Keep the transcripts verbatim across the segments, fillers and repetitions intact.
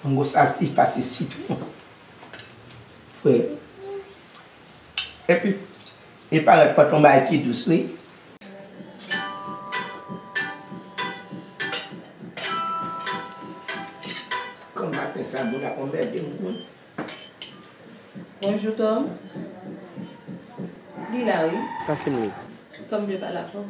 Mango sa si pase sitwon. Frè. Epi, li parèt pote yon bagay ki dous, wi. Kòm maten sa, moun ap anmède m, wi. Bonjou, Tom. Li la, wi. Pase m li. Tom vle pale ak ou.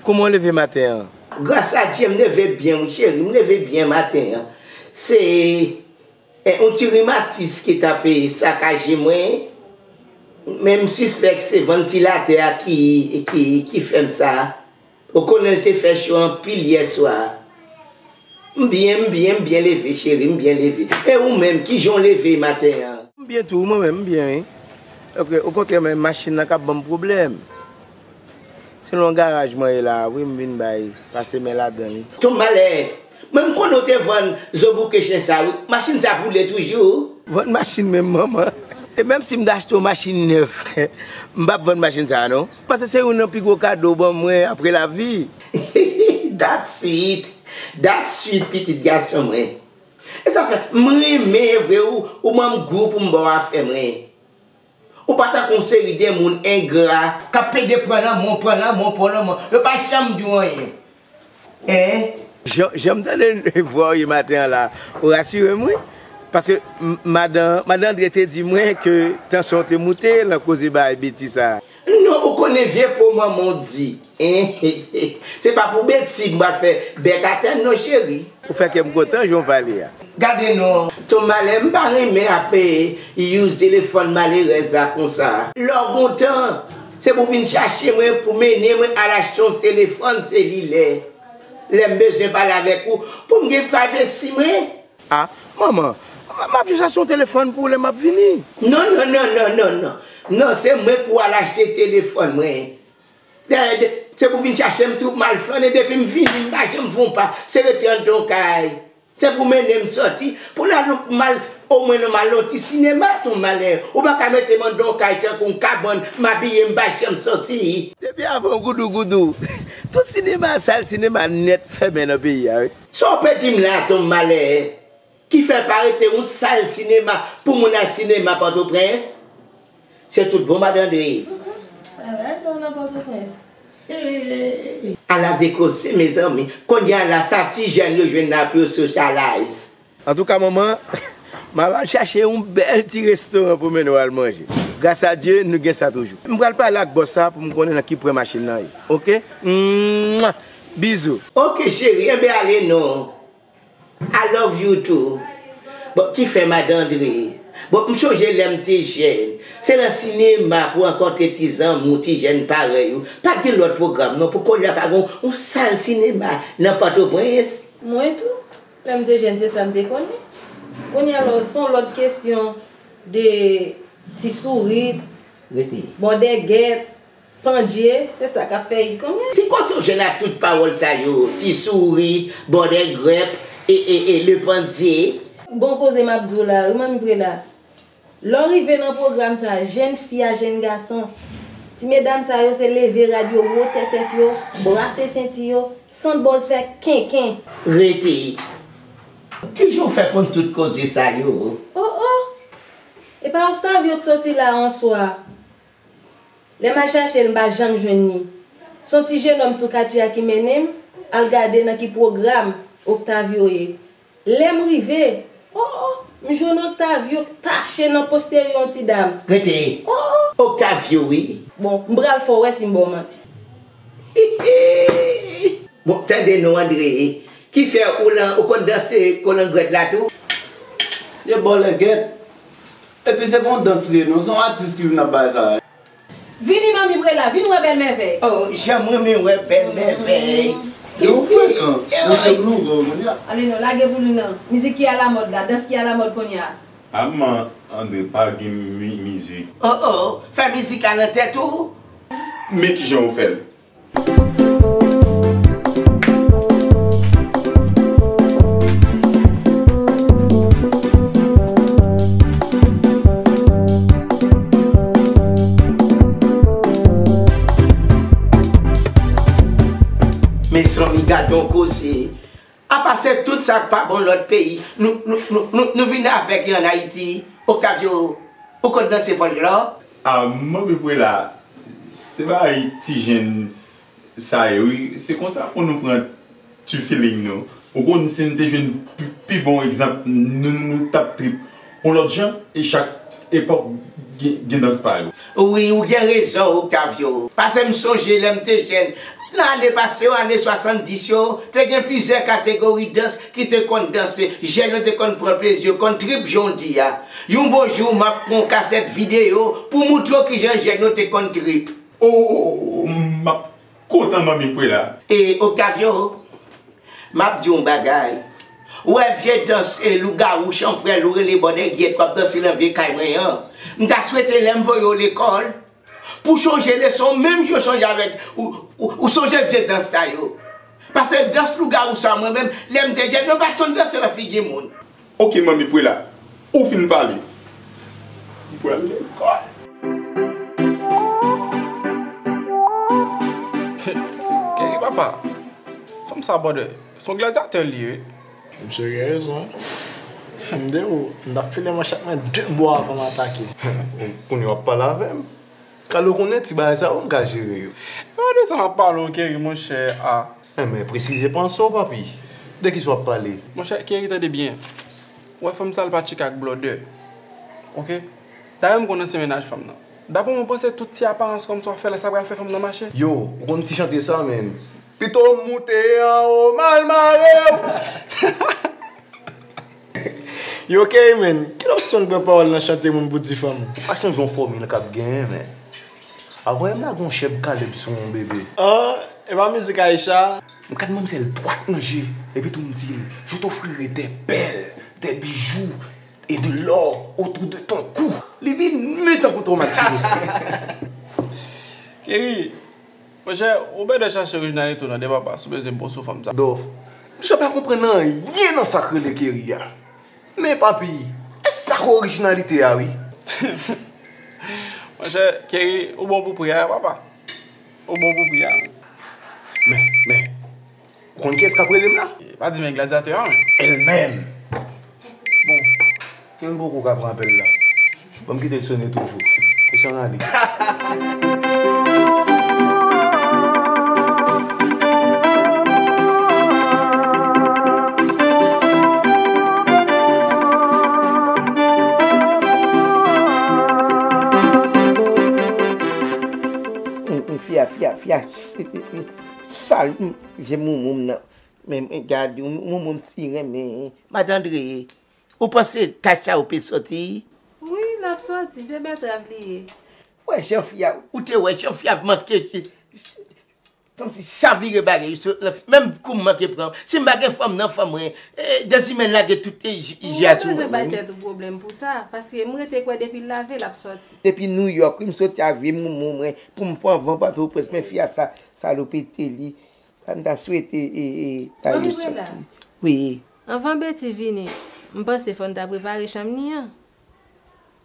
Kouman w leve maten an? Gras a Dye, m leve byen, wi, cheri, m leve byen maten an. Se, eh, yon ti rimatis ki t ap, eh, sakaje mwen. Men m sispèk se vantilatè a ki, ki, ki fè m sa. Ou konnen l te fè cho anpil yè swa. M byen, m byen, m byen leve, cheri, m byen leve. E ou menm, kijan w leve maten an? M byen tou, mwen menm, m byen, wi. Ok, okontrè, men machin nan k ap ban m pwoblèm. Se nan yon garaj mwen ye la, wi, m vin bay, pase men ladan li. Ton malè, mwen m konnen w te vann zo bouke chen sa, wi. Machin sa boule toujou. Vann machin menm, manman. E menm si m ta achte yon machin nèf, m p ap vann machin sa, non. Paske se youn nan pi gwo kado w ban mwen apre lavi. That's sweet. That's sweet, pitit gason mwen. E sa fè, m renmen vre ou, ou ban m gou pou m ba w afè mwen. Ou pa tankou yon seri de moun engra k ap pede pran lanmò, pran lanmò, pran lanmò. Yo pa janm di w anyen. Hein? Jan, jan m tande vwa w ye maten an la, ou rasire m, wi. Paske m, madan, madan Andre te di mwen ke tansyon w te moute nan koze bagay betiz sa. Non, ou konnen vye po manman w di. Hein? Se pa pou betiz m pral fè bèk atè n non, cheri. Ou fè kè m kontan jan w pale a. Gade non, Tom malè, m pa renmen ap use telefòn malerèz la konsa. Lè w gontan, se pou w vin chache mwen, pou mennen mwen al achte yon telefòn selilè. Lè m bezwen pale avèk ou, pou m gen privacy mwen. Ah, manman, m, m ap jis achte yon telefòn pou ou lè m ap vini. Non, non, non, non, non, non. Non, se mwen pou w al achte telefòn mwen. Dayè, de, se pou vin chache m tou, m al flannen, depi m vini, m pa janm fè yon pa. Se rete anndan yon kay. Se pou mennen m sòti, pou l al, m al, omwen non m al nan ti sinema, Tom malè. Ou pa ka mete m anndan yon kay tankou yon kabann, m abiye, m pa janm sòti. Depi avan goudougoudou, tout sinema, sal sinema nèt fèmen nan peyi a, wi. Sa w pe di m la, Tom malè? Ki fè pa rete yon sal sinema pou moun al sinema Pòtoprens? Se tout bon, madan Andre? Mm-mm. Bagay sa yo nan Pòtoprens. Hey, ala dekoze, mezanmi. Kounye a la, sa ti jèn yo jwenn la pou yo socialize. Antouka, manman, m ap al chache yon bèl ti restoran pou mennen w al manje. Gras a Dye, nou gen sa toujou. M pral pale ak bòs sa pou m konnen nan ki pwen machin nan ye. Oke? Mwah! Bizou. Oke, cheri, enben ale non. I love you too. Bon, ki fè madan Andre? Bon, m sonje lè m te jèn. Se nan sinema pou rankontre ti zanmi w, ti jèn parèy ou. Pa t gen lòt pwogram non, pou kounye a pa gen yon sal sinema nan Pòtoprens. Mwen tou, lè m te jèn, se sa m te konnen. Kounye a la, se yon lòt kesyon de ti sourit, bòdègèt, pandye, se sa k ap fè hit kounye a. Ki kote w jwenn ak tout pawòl sa yo? Ti sourit, bòdègèt, e, e, e le pandye. Bon koze m ap di w la, wi, manmi Prela. Lè w rive nan pwogram sa, jèn fi a, jèn gason, ti medam sa yo se leve rad yo, wotè tèt yo, brase senti yo, san bòz fè kenken. Rete. Kijan w fè konn tout koze sa yo? Oh, oh! E pa Octavio k soti la yon swa. Lè m al chache l, m pa janm jwenn li. Se yon ti jenòm sou katye a ki mennen m al gade nan ki pwogram Octavio ye. Lè m rive, oh, oh, m jwenn Octavio tache nan posterye yon ti dam. Rete. Oh, oh. Octavio, wi. Bon, m pral fè w wè si m ba w manti. Bon, tande non, Andre. Ki fè ou lan, ou konn danse kolangrèt la tou? Ye bòlègèt. Epi se pa yon dans li ye non, se yon atis ki vin ap bay sa. Vini, manmi Prela, vin wè bèl mèvèy. Oh, jan m renmen wè bèl mèvèy. Yo, frekan. Yo, yo, yo, kounye a. Ale non, lage pou nou non. Mizik ki alamòd la, dans ki alamòd kounye a. A, manman Andre, pa gen mi-, mizik. Oh, oh, fè mizik la nan tèt ou. Men kijan ou fè l. Mezanmi, gad yon koze. Apa se tout sa k pa bon lòt peyi, nou, nou, nou, nou, nou vin avèk li ann Ayiti. Octavio, ou konn danse fòlklò? A, Manmi Prela, se bagay ti jenn sa ye, wi. Se konsa pou nou pran ti feeling nou. Ou konn, si n te jwenn pi, pi bon egzanp, nou, nou t ap trip yon lòt jan, e chak epòk gen, gen dans pa yo. Wi, ou gen rezon, Octavio. Paske m sonje lè m te jèn, nan ane pase yo, ane swasanndis yo, te gen plizyè kategori dans ki te konn danse. Jèn yo te konn pran plezi, yo konn trip, jan w di a. Yon bon jou, m ap pran yon kasèt videyo pou moutre w kijan jèn yo te konn trip. O, o, o, m ap kontan, Manmi Prela. E, Octavio, m ap di w yon bagay. Ou wè vye dans, e, lougawou, chanpwèl, ou rele bòdègyèt, w ap danse nan vye kay mwen an. M ta swete lè m voye w lekòl, pou w chonje leson, menm jan w chonje avèk, ou, ou, ou sonje vye dans sa yo. Paske dans lougawou sa, mwen menm, lè m te jèn, yo pa t konn danse nan figi moun. Oke, Manmi Prela, ou fin pale. M pral lekòl. Keri papa, fanm sa bòdè, se yon gladyatè li ye. Misye gen rezon. Si m te ou, m t ap file manchèt mwen de bò avan m atake. Kounye a w ap pale avè m. Kale w konnen ti bagay sa yo, m ka jere yo. E pa de sa m ap pale w, Keri, monchè, a. Enben, presize panse w, papi. De kisa w ap pale? Monchè, Keri, tande byen. Ou wè fanm sa, l pa tcheke ak blòdè. Oke? Dayè, m konn nan se mennaj fanm nan. Daprè mwen, panse tout ti aparans kòmsi w ap fè la, sa pral fè fanm nan mache. Yo, ou konn ti chante sa, menn. Pito m moute anwo, m al mare w. Yo, Keri, menn, kilè w sot pran pawòl nan chante moun pou di fanm? Pa chanje yon fòmil k ap genyen, menn. Avan yè m lage yon chèb Kalèb sou yon bebe. An, e pa mizik Aisha? M gad manmzèl dwat nan je, epi tou m di l, "Je t'offrirai des perles, des bijoux et de l'or autour de ton cou." Li vin mi tankou twomatize. Keri, monchè, ou bèdè chache orijinalite w nan de papa, si w bezwen bon sou fanm sa. Dòf, misye pa konprann anyen nan sa k rele Keri a. Men papi, èske sa k orijinalite a, wi? Monchè, Keri, ou bon pou pri a, papa. Ou bon pou pri a. Men, men, ou konn kiyès k ap rele m la? Pa di men gladyatè a, men. El menm. Bon, men m poko ka pran apèl la. Ban m kite l sone toujou. Ou san rale. Fia, fia, fia, sal, je moumoum nan. Men, men, gade, moumoum si renmen. Madan Andre, ou panse tach sa yo pe sòti? Wi, l ap sòti, se bètrav li ye. Wè, jan fi a, ou te wè, jan fi a manke, kòmsi chavire bagay, menm kou m manke pran. Si m pa gen fanm nan fanm mwen, e, dezimèn lage tout, e, je a sou mwen. Ou pa bezwen bay tèt ou pwoblèm pou sa, paske m rete kwè depi l lave, l ap sòti. Depi Nouyòk, wi, m soti avye moumoun mwen, pou m pran van Pòtoprens, men fi a sa, salopete li. Sa m ta swete, e, e, ta yo sòti. Wi. Anvan Betty vini, m panse fò n ta prepare chanm li an.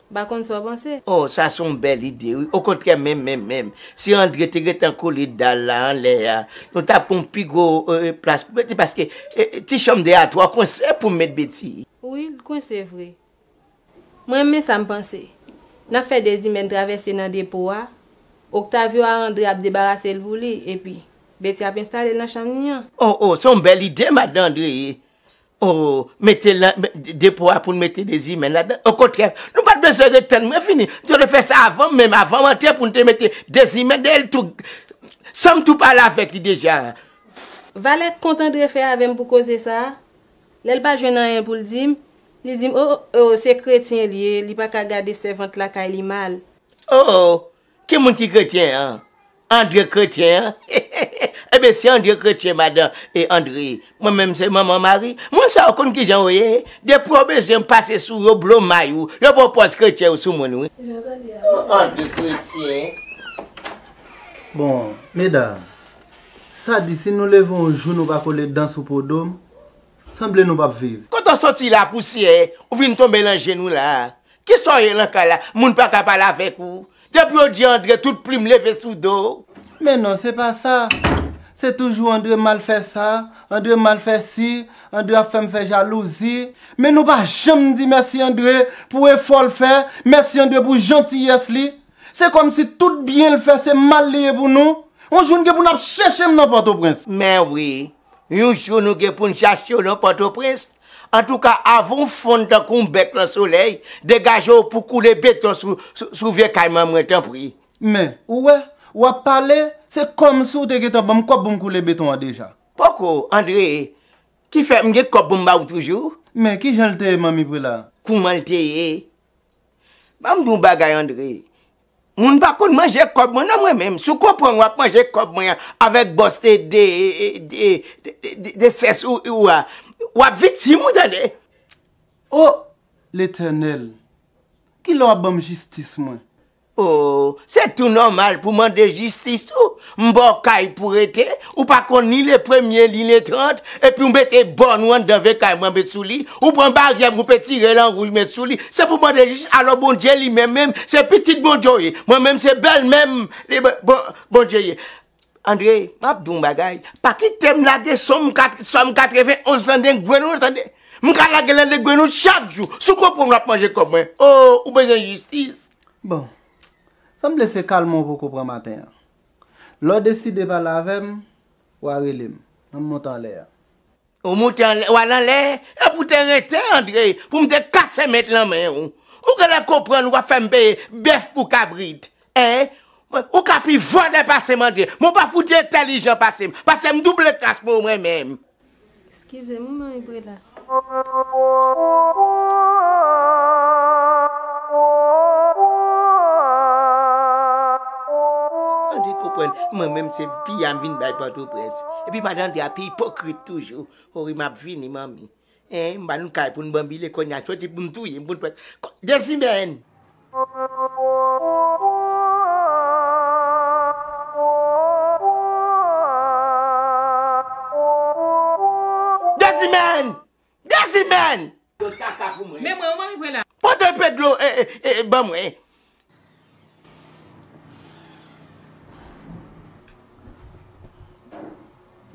M pa konn sa w panse. Oh, sa se yon bèl ide, wi. Okontrè, menm, menm, menm. Si Andre te gentan kole dal la anlè a, nou t ap pran yon pi gwo, e, plas pou Betty, paske, e, e, ti chanm de a twò kwense pou m met Betty. Wi, l kwense vre. Mwen, men sa m panse. N ap fè dezimèn travèse nan depo a. Octavio a Andre ap debarase l pou li, epi Betty ap enstale l nan chanm li an. Oh, oh, se yon bèl ide, madan Andre. Oh, mete l nan, depo a pou n mete dezimèn ladan. Okontrè, nou pa t bezwen ret tann mwen fini. Yo te fè sa avan m, menm avan m antre pou n te mete dezimèn dèyè l tou. San m tou pale avèk li deja. Valè k kont Andre fè avè m pou koze sa a. Lè l pa jwenn anyen pou l di m, li di m, o, o, o, se kretyen l ye, li pa ka gade sèvant lakay li mal. O, o, ki moun ki kretyen an? Andre kretyen an? Ebyen, si Andre kretyen, madan, e Andre, mwen menm se manman Mari. Moun sa yo konn kijan yo ye. Depi w bezwen pase sou yo, blo may ou. Yo ba w pòz kretyen yo sou moun, wi. O, Andre kretyen. Bon, medam, sa di si nou leve yon jou nou pa kole dan sou po do m, sanble nou p ap viv. Kote w soti la, pousyè? Ou vin tonbe nan je nou la. Kisa w ye nan kay la? Moun pa ka pale avèk ou. Depi yo di Andre, tout plim leve sou do w. Men non, se pa sa. Se toujou Andre mal fè sa, Andre mal fè si, Andre ap fè m fè jalouzi. Men nou pa janm di mèsi Andre pou efò l fè, mèsi Andre pou jantiyès li. Se kòmsi tout byen l fè se mal li ye pou nou. Yon jou n gen pou n ap chèche m nan Pòtoprens. Men wi, yon jou nou gen pou n chache w nan Pòtoprens. Antouka, avan w fonn tankou yon bèk nan solèy, degaje w pou koule beton sou, sou, sou vye kay mwen, mwen, tanpri. Men, ou wè, w ap pale, se kòmsi w te gentan ban m kòb pou m koule beton an deja. Poko, Andre, ki fè m gen kòb pou m ba w toujou? Men, kijan l te ye, manmi Prela? Kouman l te ye? Ban m di w yon bagay, Andre. Moun pa konn manje kòb mwen, non, mwen menm. Si w konprann w ap manje kòb mwen an avèk bòs de, de, de, de, de, de sès ou, ou a, w ap viktim, ou tande? O Letènèl, kilè w ap ban m jistis mwen? O, se tou nòmal pou mande jistis ou. M ba w kay pou rete, ou pa konn ni le premye, ni le trant, epi w mete bòn ou anndan vye kay mwen met sou li, ou pran baryè m, ou pe tire l an wouj met sou li. Se pou mande jistis, alò Bondye li menm menm, se pitit Bondye w ye. Mwen menm se bèlmè m, li Bon-, Bon-, Bondye ye. Andre, m ap di w yon bagay. Pa kite m lage Sòm kat-, Sòm katrevenn onz lan nan grenn ou, tande. M ka lage l nan grenn ou chak jou. Si w konprann w ap manje kòb mwen. O, ou bezwen jistis. Bon, sanble se kalman w poko pran maten an. Lè w deside pale avè m, w a rele m. An m monte anlè a. Ou monte anlè, w al anlè, epi w te rete, Andre, pou m te kase mèt lan men w. Ou genlè konprann ou ap fè m peye bèf pou kabrit. Hein? Ou ka pi vòlè pase m, Andre. Men w pa fouti entèlijan pase m. Paske m double kras mwen, mwen menm. Eskize m, wi, manmi Prela. Andre konprann, mwen menm se piya m vin bay Pòtoprens. Epi madan Andre a pi ipokrit toujou. O wi, m ap vini, manmi. Hein, m ba nou kay pou n banbile kounye a, soti pou n touye m, pou n fè. Dezimèn! Dezimèn! Dezimèn! Dlo kaka pou mwen. Men mwen, manmi Prela. Pote pe dlo, e, e, e, ban mwen.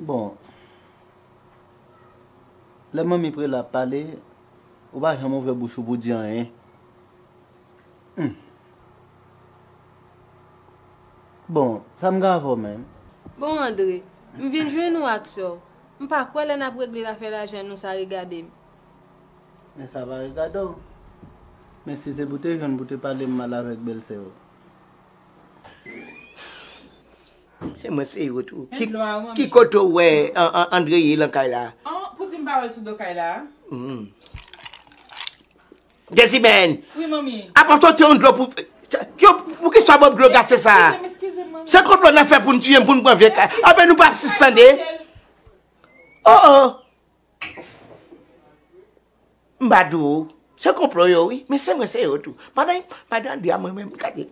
Bon, lè manmi Prela ap pale, ou pa janm ouvè bouch ou pou di anyen. Hmm. Bon, sa m gen avè w menm? Bon, Andre, m vin jwenn ou ak sè w. M pa kwè lè n ap regle zafè lajan nou sa regade m. Men sa pa regade w. Men si se pou te jwenn pou te pale m mal avèk bèlsè w. Se mwen se yo tou. Ki, ki kote w wè an, an, Andre ye lan kay la? An, pou di m pa wè l sou do kay la? Hmm. Dezimèn! Wi, manmi. Apa w soti yon dlo pou, yo, poukisa w ban m dlo gase sa a? Eskize m, eskize m, manmi. Se konplo n ap fè pou n tiye m, pou n pran vye kay. Anben nou p ap sis tande. Oh, oh. M pa di w, se konplo yo wi, men se mwen se yo tou. Madan, madan Andre a mwen menm, gade.